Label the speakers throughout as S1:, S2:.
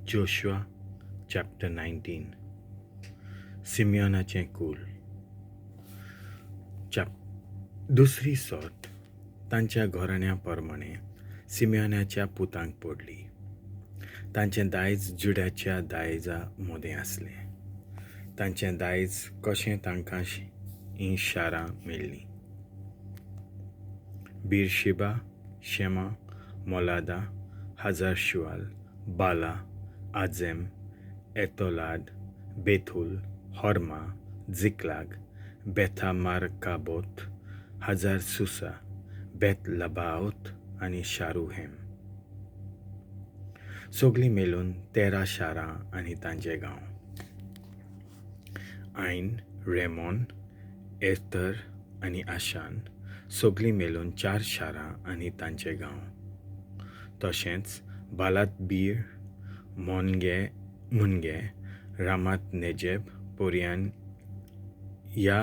S1: Joshua chapter 19. सिमियोनाचें cool. दुसरी सोत तांच्या घराण्या प्रमाणें सिमियोनाच्या पुतांक पडली. तांचें दायज जुड्याच्या दायजा मदें आसलें. तांचें दायज कशें तांकां हीं शारां मेळ्ळीं: Beersheba, Shema, Moladah, Hazar Shual, Balah, Azem, Eltolad, Bethul, Hormah, Ziklag, Beth Marcaboth, Hazar Susah, Beth Lebaoth आनी शारुहेम. सगलीं मेळून 13 शारां आनी तांचे गांव. आयन, रेमॉन, एथर आनी आशान, सगलीं मेळून 4 शारां आनी तांचे गांव. तशेंच बालातबीर, मुनगे, रामात नेजेब, पोरियान ह्या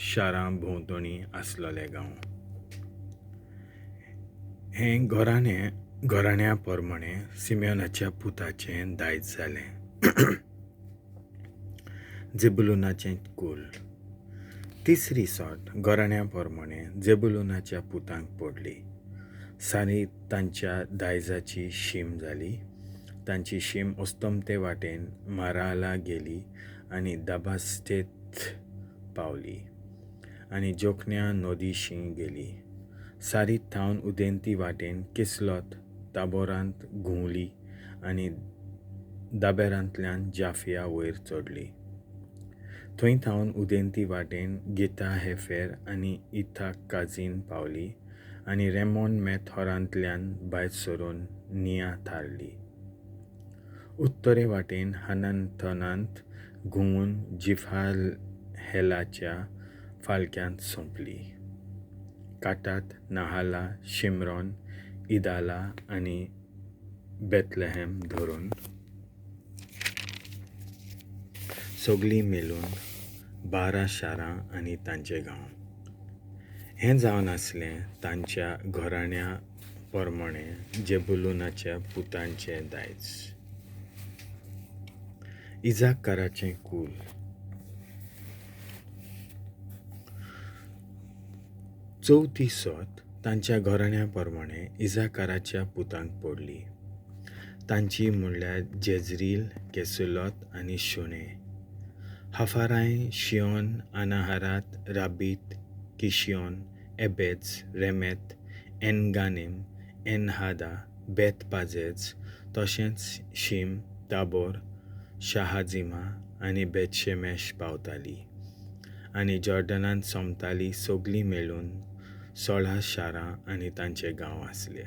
S1: शारां भोंवतणी आसलेले गांव. हें घराण्या प्रमाणें सिमियोनाच्या पुताचें दायज जालें. जेबुलूनाचें कूल. तिसरी सोत घराण्या प्रमाणें जेबुलूनाच्या पुतांक पडली. सारी तांच्या दायजाची शीम जाली. तांची शीम अस्तमते वाटेन माराला गेली आनी दाबास्टेत पावली आनी जोखन्या नदीशी गेली. सारीत थावन उदेंती वाटेन किसलोत ताबोरांत घुंवली आनी दाबेरांतल्यान जाफिया वयर चडली. थंय थावन उदेंती वाटेन गिता हेफेर आनी इथा काझीन पावली आनी रेमॉन मेथोरांतल्यान भायर सरून निया थारली. उत्तरे वाटेन हननथनांत घुंवून जिफाहेलाच्या फालक्यांत सोंपली. काटात, नाहाला, शिमरॉन, इदाला आनी बेथलेहम धरून सगलीं मेळून 12 शारां आनी तांचे गांव. हें जावन आसलें तांच्या घराण्या प्रमाणें जेबुलूनाच्या पुतांचें दायज. इसाकाराचें कूल. चवथी सोत तांच्या घराण्या प्रमाणें इसाकाराच्या पुतांक पडली. तांची म्हणल्यार जेजरील, केसुलोत आनी शुणे, हाफाराय, शियोन, अनाहारात, राबीत, किशियोन, एबेज, रेमेत, एनगानेम, एनहादा, बेत पाजेज, तशेंच शीम, ताबोर, शाहाजिमा आनी बेतशेमेश पावताली आनी जॉर्डनांत सोंपताली. सगलीं मेळून 16 शारां आनी तांचे गांव आसले.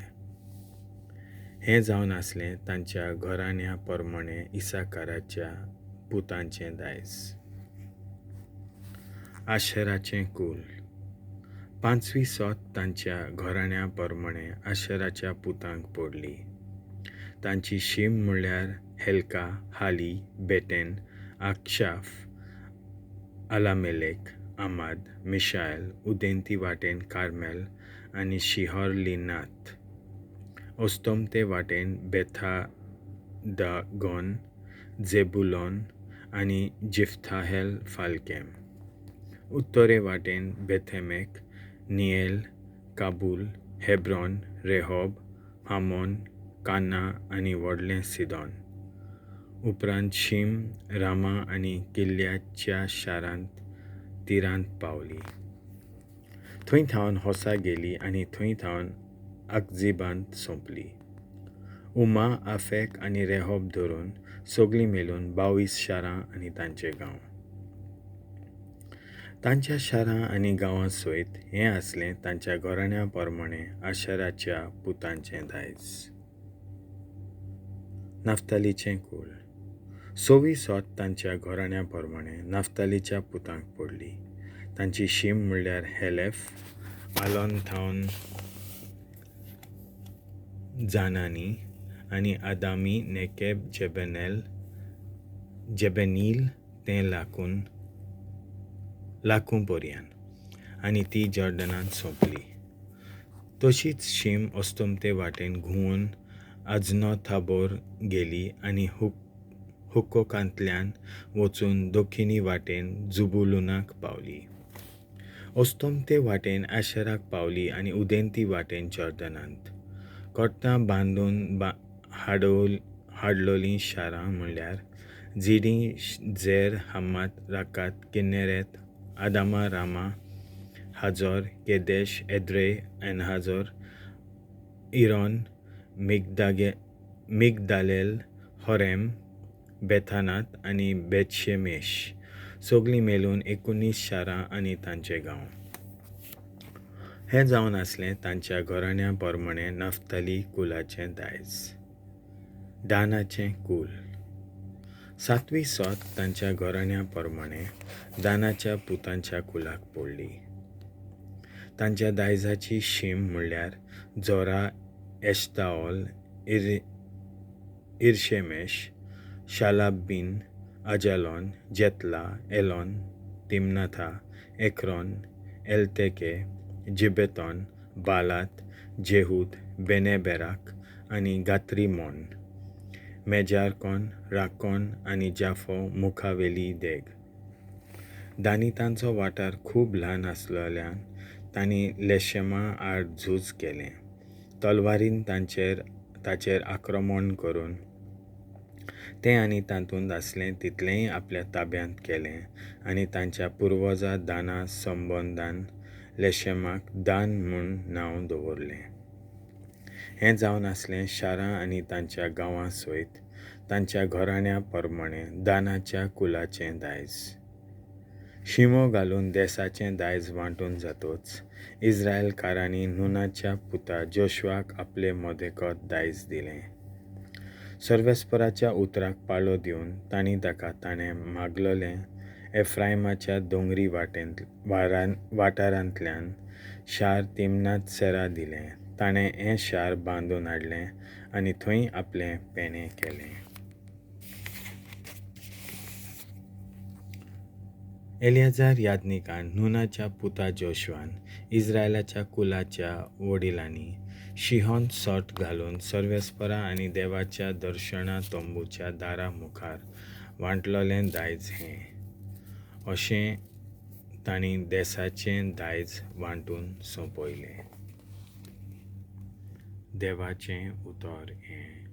S1: हें जावन आसलें तांच्या घराण्या प्रमाणें इसाकाराच्या पुतांचें दायज. आशेराचें कूल. पांचवी सोत तांच्या घराण्या प्रमाणें आशेराच्या पुतांक पडली. तांची शीम म्हणल्यार हेल्का, हाली, बेटेन, आक्षाफ, अलामेलेक, आमाद, मिशायल, उदेंती वाटेन कार्मेल आनी शिहोर लिनाथ, अस्तमते वाटेन बेथादागॉन, जेबुलोन आनी जिफ्थाहेल फालकेम, उत्तरे वाटेन Beth Emek, Neiel, Cabul, Hebron, Rehob, Hammon, Kanah आनी व्हडलें सिदॉन. उपरांत शीम, रामा आनी किल्ल्याच्या शारांत तिरांत पावली. थंय थावन होसा गेली आनी थंय थावन अकजिबांत सोंपली. उमा, आफेक आनी रेहोब धरून सगलीं मेळून 22 शारां आनी तांचे गांव. तांच्या शारां आनी गांवां सयत हें आसलें तांच्या घराण्या प्रमाणें आशेराच्या पुतांचें दायज. नाफ्तालीचें कूल. सवी सोत तांच्या घराण्या प्रमाणें नाफ्तालीच्या पुतांक पडली. तांची शीम म्हणल्यार हेलेफ, आलोन थावन जानानी आनी आदामी नेकेब, जेबेनील तें लाकूं पोरयान आनी ती जॉर्डनांत सोंपली. तशीच शीम अस्तमते वाटेन घुंवून अझनोथाबोर गेली आनी हुक्कोकांतल्यान वचून दक्षिणी वाटेन जुबुलूनाक पावली. अस्तंते वाटेन आशेराक पावली आनी उदेंती वाटेन जॉर्दनांत. कोट्टां बांदून हाडलोलीं शारां म्हणल्यार Ziddim, Zer, Hammath, Rakkath, Chinnereth, Adamah, Ramah, Hazor, Kedesh, Edrei, Enhazor, Iron, Migdalel, Horem, Bethanath आनी बेतशेमेश. सगलीं मेळून 19 शारां आनी तांचे गांव. हें जावन आसलें तांच्या घराण्या प्रमाणें नफ्ताली कुलाचें दायज. दानाचें कूल. सातवी सोत तांच्या घराण्या प्रमाणें दानाच्या पुतांच्या कुलाक पडली. तांच्या दायजाची शीम म्हणल्यार Zorah, Eshtaol, Ir Shemesh, Shaalabbin, Ajalon, Jethlah, Elon, Timnathah, Ekron, Eltekeh, Gibbethon, Baalath, Jehud, Beneberak आनी गात्रिमोन, मेजारकोन, राकोन आनी जाफो मुखावेली देग. दानितांचो वाठार खूब ल्हान आसलेल्यान तांणी लेशमा आड झूज केलें. तलवारीन ताचेर आक्रमण करून तें आनी तातूंत आसलें तितलेंय आपल्या ताब्यांत केलें आनी तांच्या पुर्वजा दाना संबंदान लेशमाक दान म्हूण नांव दवरलें. हें जावन आसलें शारां आनी तांच्या गांवां सयत तांच्या घराण्या प्रमाणें दानाच्या कुलाचें दायज. शिमो घालून देसाचें दायज वांटून जातच इस्रायलकारांनी नुनाच्या पुता जोशुआक आपले मदेकत दायज दिलें. सर्वेस्पराच्या उतराक पाळो दिवन तांणी ताका ताणें मागलेलें एफ्रायमाच्या दोंगरी वाठारांतल्यान शार तिमनात सेरा दिलें. ताणें हें शार बांदून हाडलें आनी थंय आपलें पेणें केलें. एलियाजार याज्ञिकान नुनाच्या पुता जोशुआन इस्रायलाच्या कुलाच्या वडिलांनी शिहोन सोट घालून सर्वेस्परा आनी देवाच्या दर्शना तंबूच्या दारा मुखार वांटलोलें दायज हें. अशें तांणी देसाचें दायज वांटून सोंपयलें. देवाचें उतर हें.